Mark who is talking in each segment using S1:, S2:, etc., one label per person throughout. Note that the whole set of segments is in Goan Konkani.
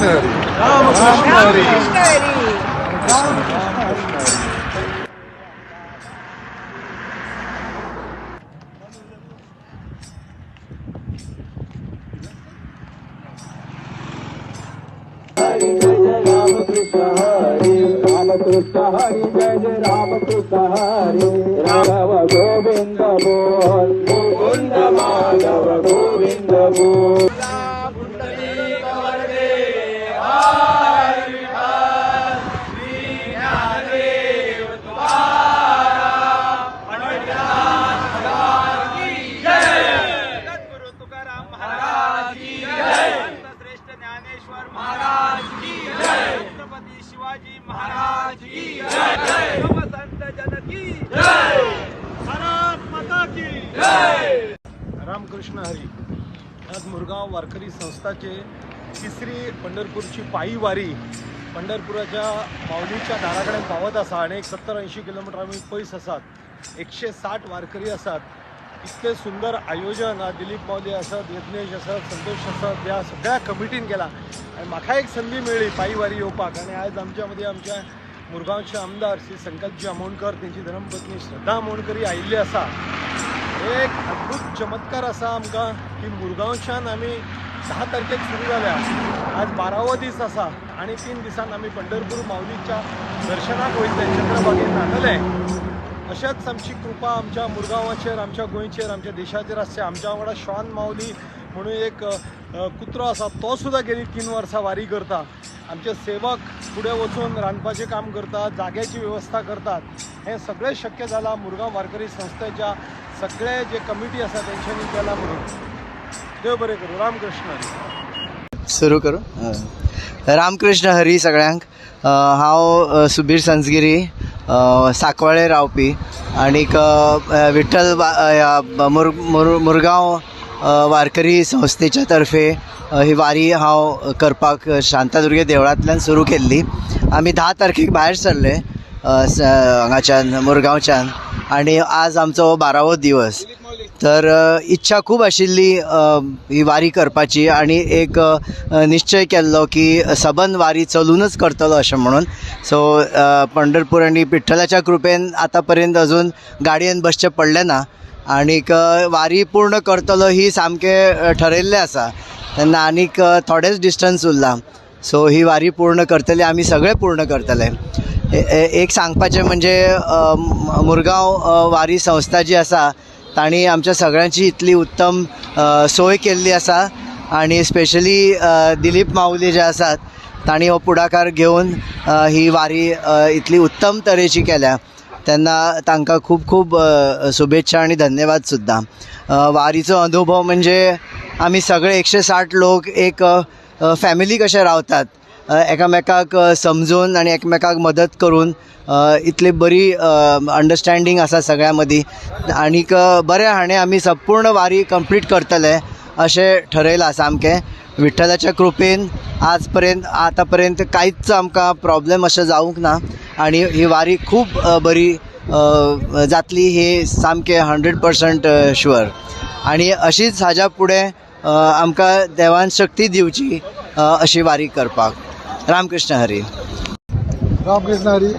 S1: रामकृष्ण हरी.
S2: रामकृष्ण हरी.
S3: रामकृष्ण हरी.
S2: रामकृष्ण हरी.
S4: रामकृष्ण हरी जय जय रामकृष्ण हरी. राघव गोविंद बोल, मुकुंद माधव गोविंद बोल.
S5: जगद्गुरु तुकाराम महाराज की जय. संत श्रेष्ठ ज्ञानेश्वर महाराज की जय. छत्रपती शिवाजी महाराज की जय. सर्व संत जन की जय. भारत माता की जय.
S2: रामकृष्ण हरी. आज मुरगाव वारकरी संस्थाचे तिसरी पंढरपूरची पायी वारी पंढरपुराच्या माऊलीच्या दाराकडे पावत आसा आनी एक 70-80 किलोमिटर आमी पयस आसात. 160 वारकरी आसात. इतलें सुंदर आयोजन आज दिलीप माऊली आसत, यज्ञेश आसत, संतोष आसत, ह्या सगळ्या कमिटीन केला आनी म्हाका एक संदी मेळ्ळी पायी वारी येवपाक. आनी आयज आमच्या मदीं आमच्या मुरगांवचे आमदार श्री संकल्पजी आमोणकर, तेंची धर्मपत्नी श्रद्धा आमोणकर ही आयिल्ली आसा. एक अद्भुत चमत्कार आसा आमकां की मुरगांवच्यान आमी 10 तारखेक सुरू जाल्या, आज 12वो दीस आसा आनी 3 दिसान आमी पंढरपूर माऊलीच्या दर्शनाक वयतले, चंद्रभागेन न्हातले. अशेंच आमची कृपा आमच्या मुरगांवाचेर, आमच्या गोंयचेर, आमच्या देशाचेर आसचें. आमच्या वांगडा श्वान माऊली म्हणून एक कुत्रो आसा, तो सुद्दां गेली 3 वर्सां वारी करता. आमचे सेवक फुडें वचून रांदपाचें काम करतात, जाग्याची वेवस्था करतात. हें सगळें शक्य जालां मुरगांव वारकरी संस्थेच्या सगळे जे कमिटी आसा तेंच्यांनी केलां म्हणून. देव बरें करूं. रामकृष्ण हरी.
S6: सुरू करूं. रामकृष्ण हरी सगळ्यांक. हांव सुबीर संजगिरी, सांकवाळे रावपी आनीक विठ्ठल ह्या मुरगांव वारकरी संस्थेच्या तर्फे ही वारी हांव करपाक शांतादुर्गे देवळांतल्यान सुरू केल्ली. आमी 10 तारखेक भायर सरले हांगाच्यान मुरगांवच्यान आनी आज आमचो 12वो दिवस. तर इच्छा खूब आशिल्ली ही वारी करपाची आनी एक निश्चय केल्लो की सबंद वारी चलूनच करतलो अशें म्हणून. सो पंढरपूर आनी विठ्ठलाच्या कृपेन आतां पर्यंत अजून गाडयेन बसचें पडलें ना आनीक वारी पूर्ण करतलो ही सामकें ठरयल्लें आसा. तेन्ना आनीक थोडेंच डिस्टन्स उरलां. सो ही वारी पूर्ण करतले आमी, सगळे पूर्ण करतले. एक सांगपाचें म्हणजे मुरगांव वारी संस्था जी आसा तांणी आमच्या सगळ्यांची इतली उत्तम सोय केल्ली आसा आनी स्पेशली दिलीप माऊली जे आसात तांणी हो पुढाकार घेवन ही वारी इतली उत्तम तरेची केल्या. तेन्ना तांकां खूब खूब शुभेच्छा आनी धन्यवाद सुद्दां. वारीचो अनुभव म्हणजे आमी सगळे 160 लोक एक फॅमिली कशे रावतात, एकामेकाक समजून आनी एकमेकाक मदत करून, इतली बरी अंडरस्टँडींग आसा सगळ्यां मदीं आनीक बरें हाणें आमी संपूर्ण वारी कंप्लीट करतले अशें ठरयलां सामकें. विठ्ठलाच्या कृपेन आज पर्यंत आतां पर्यंत कांयच आमकां प्रॉब्लेम अशें जावंक ना आनी ही वारी खूब बरी जातली ही सामकें 100% शुअर. आनी अशीच हाज्या फुडें आमकां देवान शक्ती दिवची अशी वारी करपाक. रामकृष्ण हरी.
S1: रामकृष्ण हरी.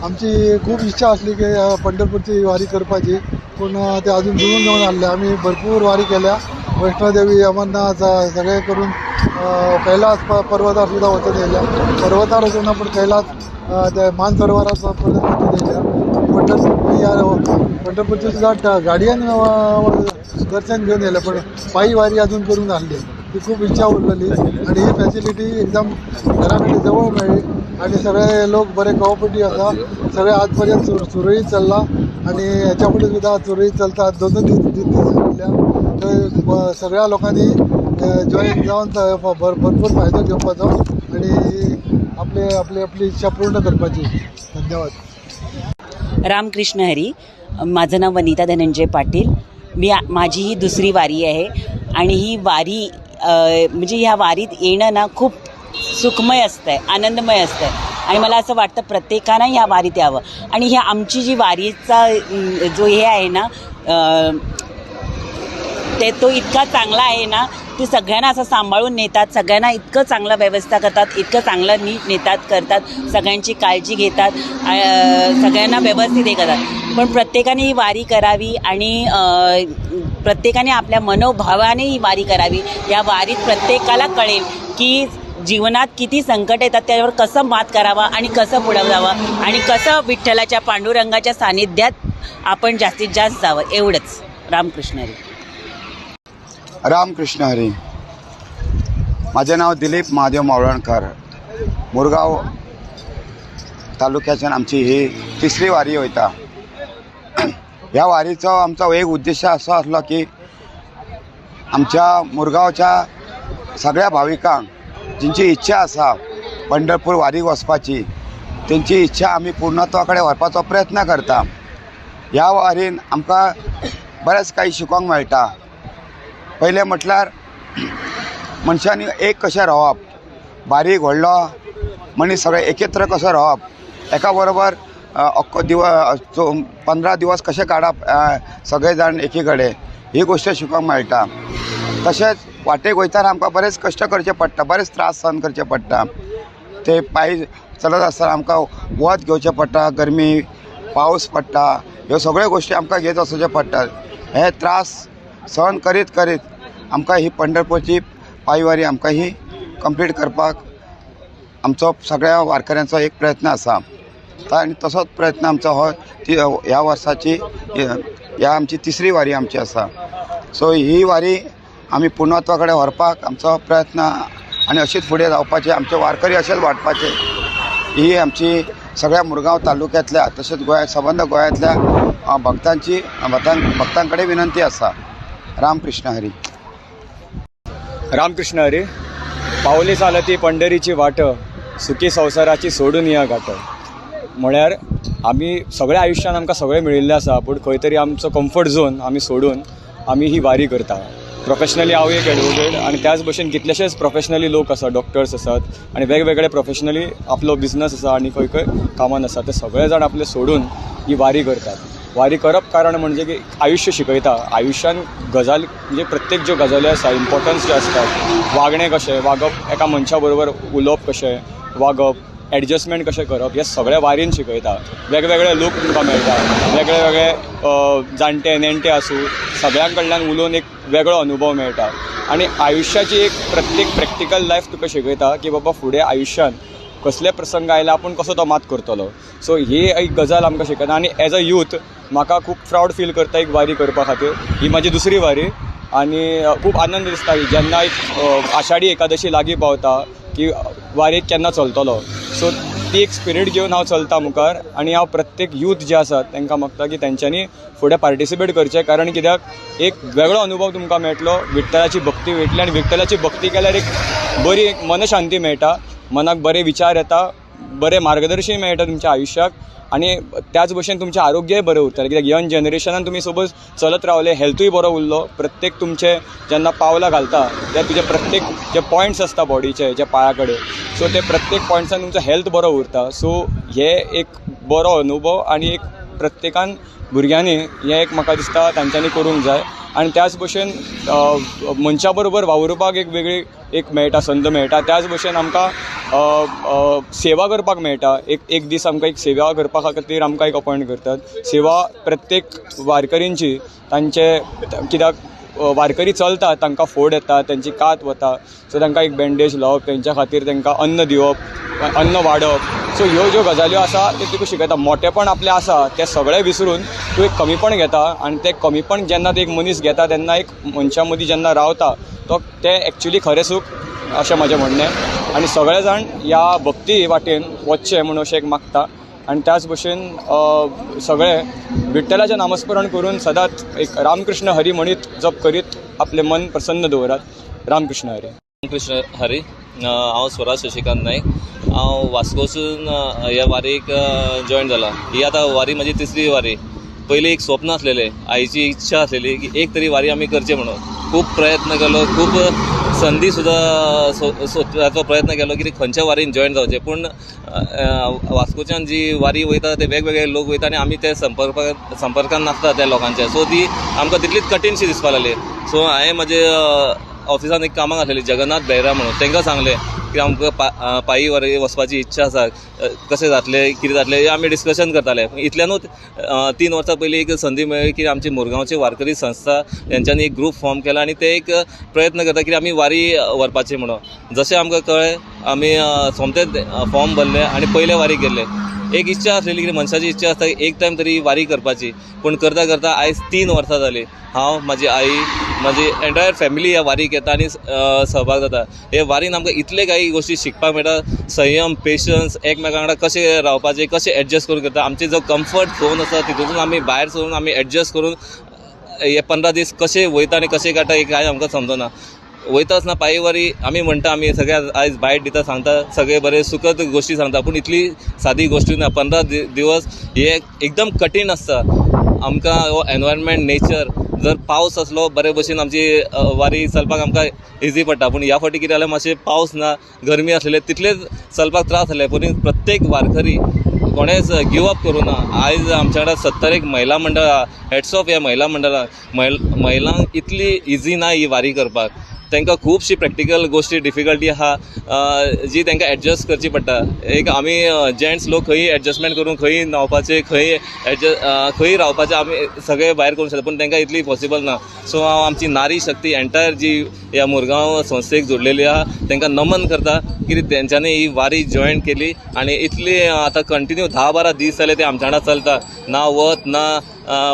S1: आमची खूब इच्छा आसली की पंढरपूरची वारी करपाची, पूण ते अजून जुळून जावन आसले. आमी भरपूर वारी केल्या, वैष्णोदेवी, अमरनाथ सगळे करून कैलास पर्वतार सुद्दां वचून येयल्या. पर्वतार वचून पूण कैलास ते मानसरोवरात पर्यंत वचून येयल्या. पंढरपूर ह्या पंढरपूरची सुद्दां गाडयेन दर्शन घेवन येयलें, पण पायी वारी अजून करूंक नासली. ती खूब इच्छा उरलेली आनी ही फॅसिलिटी एकदम घरा कडेन जवळ मेळ्ळी आनी सगळे लोक बरे कोऑपरेटीव आसा. सगळे आज पर्यंत सुरळीत चल्लां आनी हेच्या फुडें सुद्दां सुरळीत चलता. दोन दीस दीस उरल्या थंय सगळ्या लोकांनी जॉईन जावन भरपूर फायदो घेवपाचो आनी आपले आपली आपली इच्छा पूर्ण करपाची. धन्यवाद.
S7: रामकृष्ण हरी. माझं नाव वनिता धनंजय पाटील. मी माझी ही दुसरी वारी आहे आणि ही वारी म्हणजे ह्या वारीत येणं ना खूप सुखमय असतं आहे, आनंदमय असतं आहे आणि मला असं वाटतं प्रत्येकानं ह्या वारीत यावं. आणि ह्या आमची जी वारीचा जो हे आहे ना ते तो इतका चांगला आहे ना, ते सगळ्यांना असं सांभाळून नेतात, सगळ्यांना इतकं चांगलं व्यवस्था करतात, इतकं चांगलं नीट नेतात करतात, सगळ्यांची काळजी घेतात, सगळ्यांना व्यवस्थित हे करतात. पण प्रत्येकाने ही वारी करावी आणि प्रत्येकाने आपल्या मनोभावाने ही वारी करावी. या वारीत प्रत्येकाला कळेल की जीवनात किती संकट येतात, त्यावर कसं मात करावा आणि कसं पुढं जावं आणि कसं विठ्ठलाच्या पांडुरंगाच्या सानिध्यात आपण जास्तीत जास्त जावं, एवढंच. रामकृष्ण हरी.
S3: रामकृष्ण हरी. माझे नाव दिलीप महादेव मावळणकर. मुरगांव तालुक्याच्यान आमची ही तिसरी वारी वयता. ह्या वारीचो आमचो एक उद्देश असो आसलो की आमच्या मुरगांवच्या सगळ्या भाविकांक जिंची इच्छा आसा पंढरपूर वारीक वचपाची, तेंची इच्छा आमी पूर्णत्वा कडेन व्हरपाचो प्रयत्न करता. ह्या वारीन आमकां बरेंच काही शिकोंक मेळटा. पयलें म्हटल्यार मनशांनी एक कशें रावप, बारीक व्हडलो मनीस सगळे एकत्र कसो रावप, एका बरोबर अख्खो दिवस 15 दिवस कशें काडप सगळे जाण एकी कडेन, ही गोश्ट शिकोंक मेळटा. तशेंच वाटेक वयतना आमकां बरेच कश्ट करचे पडटा, बरेच त्रास सहन करचे पडटा. ते पांय चलत आसतना आमकां वत घेवचें पडटा, गरमी, पावस पडटा, ह्यो सगळ्यो गोश्टी आमकां घेत वचचें पडटा. हे त्रास सहन करीत करीत आमकां ही पंढरपूरची पांयवारी आमकां ही कंप्लीट करपाक आमचो सगळ्या वारकऱ्यांचो एक प्रयत्न आसा. आनी तसोच प्रयत्न आमचो हो ह्या वर्साची ह्या आमची तिसरी वारी आमची आसा. सो ही वारी आमी पुर्णत्वा कडेन व्हरपाक आमचो प्रयत्न आनी अशीच फुडें जावपाची, आमचे वारकरी अशेच वाडपाचे, ही आमची सगळ्या मुरगांव तालुक्यांतल्या तशेंच गोंया सबंद गोंयांतल्या भक्तांची भक्तां कडेन विनंती आसा. रामकृष्ण हरी.
S8: रामकृष्ण हरी. पावली चालती पंढरीची वाट, सुखी संवसाराची सोडून या गाठ. म्हळ्यार आमी सगळ्या आयुश्यान आमकां सगळें मेळिल्लें आसा, पूण खंय तरी आमचो कम्फर्ट झोन आमी सोडून आमी ही वारी करता. प्रोफेशनली हांव एक एडवोकेट आनी त्याच भशेन कितलेशेच प्रोफेशनली लोक आसा, डॉक्टर्स आसात आनी वेगवेगळे प्रोफेशनली आपलो बिजनस आसा आनी खंय खंय कामान आसा, ते सगळे जाण आपले सोडून ही वारी करतात. वारी करप कारण म्हणजे की आयुश्य शिकयता. आयुश्यान गजाल म्हणजे प्रत्येक ज्यो गजाली आसा, इम्पोर्टन्स जे आसतात, वागणें कशें वागप, एका मनशा बरोबर उलोवप कशें वागप, एडजस्टमेंट कशें करप, हें सगळें वारीन शिकयता. वेगवेगळे लोक तुमकां मेळटा, वेगळे वेगळे जाणटे नेणटे आसूं, सगळ्यां कडल्यान उलोवन एक वेगळो अनुभव मेळटा आनी आयुश्याची एक प्रत्येक प्रॅक्टिकल लायफ तुका शिकयता की बाबा फुडें आयुश्यान कसले प्रसंग आयला आपूण कसो तो मात करतलो. सो ही एक गजाल आमकां शिकयता आनी एज अ यूथ म्हाका खूब प्रावड फील करता एक वारी करपा खातीर. ही म्हाजी दुसरी वारी आनी खूब आनंद दिसता की जेन्ना एक आषाढी एकादशी लागीं पावता की वारेक केन्ना चलतलो, सो ती एक स्पिरीट घेवन हांव चलता मुखार. आनी हांव प्रत्येक यूथ जे आसात तांकां मागता की तेंच्यांनी फुडें पार्टिसिपेट करचें, कारण कित्याक एक वेगळो अनुभव तुमकां मेळटलो, विठ्ठलाची भक्ती मेळटली आनी विठ्ठलाची भक्ती केल्यार एक बरी एक मनशांती मेळटा, मनाक बरे विचार येता, बरें मार्गदर्शन मेळटा तुमच्या आयुश्याक आनी त्याच भशेन तुमचें आरोग्यय बरें उरतलें. कित्याक यंग जनरेशनान तुमी सोबत चलत रावले, हेल्थूय बरो उरलो. प्रत्येक तुमचे जेन्ना पावलां घालता ते तुजे प्रत्येक जे पॉयंट्स आसता बॉडीचे जे पांया कडेन, सो ते प्रत्येक पॉयंट्सान तुमचो हेल्थ बरो उरता. सो हे एक बरो अनुभव आनी एक प्रत्येकान भुरग्यांनी हें एक म्हाका दिसता तांच्यांनी करूंक जाय. आनी त्याच भशेन मनशा बरोबर वावुरपाक एक वेगळी एक मेळटा, संद मेळटा. त्याच भशेन आमकां सेवा करपाक मेळटा. एक एक दीस आमकां एक सेवा करपा खातीर आमकां एक अपॉयंट करतात. सेवा प्रत्येक वारकरींची तांचे, कित्याक वारकरी चलता तांकां फोड येता, तांची कात वता, सो तांकां एक बँडेज लावप, तेंच्या खातीर तांकां अन्न दिवप, अन्न वाडप, सो ह्यो ज्यो गजाल्यो आसा त्यो तुका शिकयता. मोटेपण आपलें आसा तें सगळें विसरून तूं एक कमीपण घेता आनी तें कमीपण जेन्ना एक मनीस घेता तेन्ना एक मनशां मदीं जेन्ना रावता तो तें एक्चुली खरें सूख अशें म्हाजें म्हणणें. आनी सगळे जाण ह्या भक्ती वाटेन वचचें म्हूण अशें एक मागता. आनी त्याच भशेन सगळे विठ्ठलाचें नामस्मरण करून सदांच एक रामकृष्ण हरी म्हणीत जप करीत आपलें मन प्रसन्न दवरात. रामकृष्ण हरी.
S9: रामकृष्ण हरी. हांव स्वराज शशिकांत नायक. हांव वास्कोसून ह्या वारीक जॉयन जाला. ही आतां वारी म्हाजी तिसरी वारी. पयलीं एक स्वप्न आसलेलें, आईची इच्छा आसलेली की एक तरी वारी आमी करची म्हणून. खूब प्रयत्न केलो, खूब संदी सुद्दां सोदपाचो प्रयत्न केलो की खंयच्या वारीन जॉयन जावचें, पूण वास्कोच्यान जी वारी वयता ते वेगवेगळे लोक वयता आनी आमी ते संपर्कान नासता त्या लोकांच्या, सो ती आमकां तितलीच कठीणशी दिसपाक लागली. सो हांवें म्हजे ऑफिसान एक कामाक आसलेली जगन्नाथ बेहरा म्हणून, तांकां सांगलें की आमकां पायी वारी वचपाची इच्छा आसा, कशें जातलें कितें जातलें हें आमी डिस्कशन करताले. इतल्यानूच 3 वर्सां पयलीं एक संदी मेळ्ळी की आमची मुरगांवची वारकरी संस्था तेंच्यांनी एक ग्रूप फॉर्म केला आनी ते एक प्रयत्न करता की आमी वारी व्हरपाची म्हणून. जशें आमकां कळ्ळें आमी सोमतेच फॉर्म भरले आनी पयले वारीक गेले. एक इच्छा आसलेली की मनशाची इच्छा आसता एक टायम तरी वारी करपाची, पूण करता करता आयज 3 वर्सां जालीं हांव, म्हाजी आई, म्हाजी एंटायर फॅमिली ह्या वारीक येता आनी सहभाग जाता. हे वारीन आमकां इतले काही गोश्टी शिकपाक मेळटा, संयम, पेशन्स, एकमेकां वांगडा कशें रावपाचें, कशें एडजस्ट करून करता, आमचे जो कम्फर्ट झोन आसा तितूंतल्यान आमी भायर सरून आमी एडजस्ट करून हे 15 दीस कशे वयता आनी कशे काडटा हें कांय आमकां समजना. वयता आसतना पायी वारी आमी म्हणटा, आमी सगळ्या आयज बायट दिता, सांगता सगळे बरे सुखद गोश्टी सांगता, पूण इतली सादी गोश्टी ना. 15 दिवस हे एकदम कठीण आसता आमकां. हो एनवायरमेंट, नेचर, जर पावस आसलो बरे भशेन आमची वारी चलपाक आमकां इजी पडटा, पूण ह्या फावटी कितें जालें, मातशें पावस ना, गरमी आसलेले, तितलेच चलपाक त्रास जाले. पूण प्रत्येक वारकरी कोणेच गिव अप करूं ना. आयज आमच्या वांगडा 70 एक महिला मंडळ, हेड्स ऑफ ह्या महिला मंडळाक, महिलांक इतली इजी ना ही वारी करपाक. तांकां खुबशी प्रॅक्टिकल गोश्टी डिफिकल्टी आहा जी तांकां एडजस्ट करची पडटा. एक आमी जेंट्स लोक खंय एडजस्टमेंट करून खंय न्हांवपाचें, खंय खंय रावपाचें आमी सगळे भायर करूंक शकता, पूण तांकां इतली पॉसिबल ना. सो हांव आमची नारी शक्ती एंटायर जी ह्या मुरगांव संस्थेक जोडलेली आहा तांकां नमन करता की तेंच्यांनी ही वारी जॉयन केली आनी इतली आतां कंटिन्यू 10-12 दीस जाले ते आमच्या वांगडा चलता. ना वत ना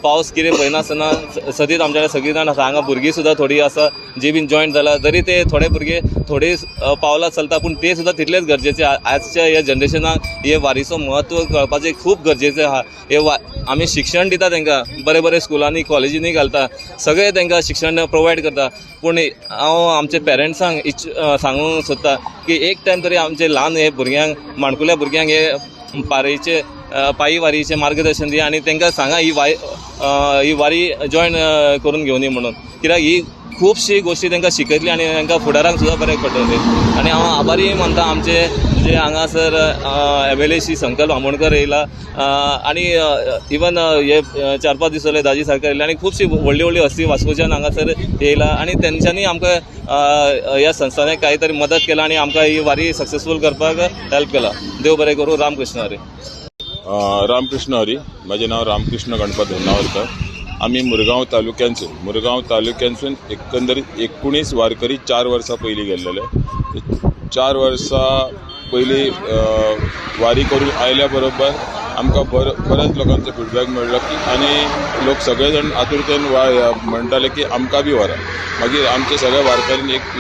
S9: पावस कितें पळयनासतना सदींच आमच्या वांगडा सगळीं जाण आसा. हांगा भुरगीं सुद्दां थोडीं आसा जी बीन जॉयन जाला, जरी ते थोडे भुरगे थोडे पावलां चलता, पूण ते सुद्दां तितलेच गरजेचे. आजच्या ह्या जनरेशनाक हे वारीचो म्हत्व कळपाचें खूब गरजेचें आहा. हे आमी शिक्षण दिता तांकां, बरे बरे स्कुलांनी कॉलेजींनी घालता, सगळें तांकां शिक्षण प्रोवायड करता, पूण हांव आमच्या पेरंट्सांक सांगूंक सोदता की एक टायम तरी आमचे ल्हान हे भुरग्यांक, माणकुल्या भुरग्यांक हे पारयेचे पायी वारीचें मार्गदर्शन दी आनी तांकां सांगा ही वारी जॉयन करून घेवनी म्हणून, कित्याक ही खुबशी गोश्टी तांकां शिकयतली आनी तांकां फुडाराक सुद्दां बरें पडटलें. आनी हांव आभारी मानता आमचे जे हांगासर MLA Shri संकल्प आमोणकर येयला आनी इवन हे 4-5 दीस जाले दाजी सरकार येयले आनी खुबशी व्हडली व्हडली हस्ती वास्कोच्यान हांगासर येयला आनी तेंच्यांनी आमकां ह्या संस्थांनी कांय तरी मदत केला आनी आमकां ही वारी सक्सेसफूल करपाक हेल्प केला. देव बरें करूं. रामकृष्ण हरी.
S10: रामकृष्ण हरी. म्हजें नांव रामकृष्ण गणपत होन्नावरकर. आमी मुरगांव तालुक्यांसून एकंदरीत 19 वारकरी 4 वर्सां पयलीं गेल्लेले. 4 वर्सां पयलीं वारी करून आयल्या बरोबर आमकां बऱ्याच लोकांचो फिडबॅक मेळ्ळो की आनी लोक सगळे जाण आतुरतेन म्हणटाले की आमकां बी व्हरा. मागीर आमचे सगळे वारकऱ्यांनी एक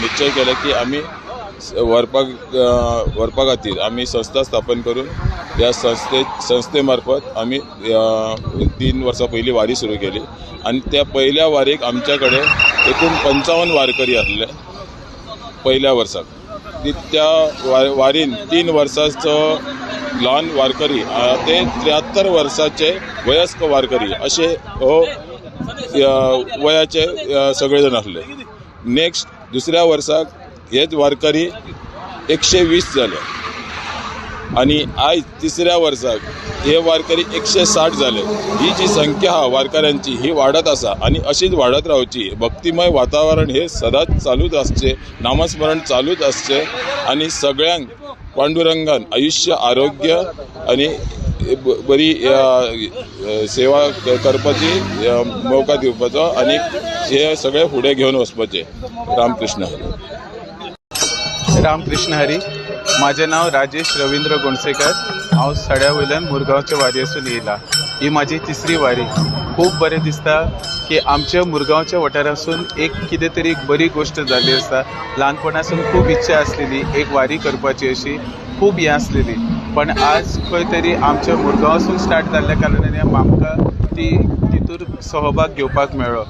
S10: निश्चय केले की आमी व्हरपा खातीर आमी संस्था स्थापन करून ह्या संस्थे मार्फत आमी 3 वर्सां पयलीं वारी सुरू केली आनी त्या पयल्या वारीक आमच्या कडेन एकूण 55 वारकरी आसले पयल्या वर्साक. त्या वारीन 3 वर्सांचो ल्हान वारकरी ते 73 वर्साचे वयस्क वारकरी अशे हो वयाचे सगळे जाण आसले. नेक्स्ट दुसऱ्या वर्साक हेच वारकरी 120 जाले आनी आयज तिसऱ्या वर्साक हे वारकरी 160 जाले. ही जी संख्या आहा वारकऱ्यांची ही वाडत आसा आनी अशीच वाडत रावची. भक्तिमय वातावरण हे सदांच चालूच आसचें, नामस्मरण चालूच आसचें आनी सगळ्यांक पांडुरंगान आयुश्य, आरोग्य आनी बरी सेवा करपाची मौका दिवपाचो आनी हे सगळे फुडें घेवन वचपाचें. रामकृष्ण हरी.
S11: रामकृष्ण हरी. म्हाजें नांव राजेश रविंद्र गोणसेकर. हांव सड्या वयल्यान मुरगांवचे वारयेसून येयला. ही म्हाजी तिसरी वारी. खूब बरें दिसता की आमच्या मुरगांवच्या वाठारासून एक कितें तरी बरी गोश्ट जाल्ली आसा. ल्हानपणासून खूब इच्छा आसलेली एक वारी करपाची, अशी खूब हें आसलेली, पण आज खंय तरी आमच्या मुरगांवसून स्टार्ट जाल्ल्या कारणान आमकां ती तितूर सहभाग घेवपाक मेळ्ळो.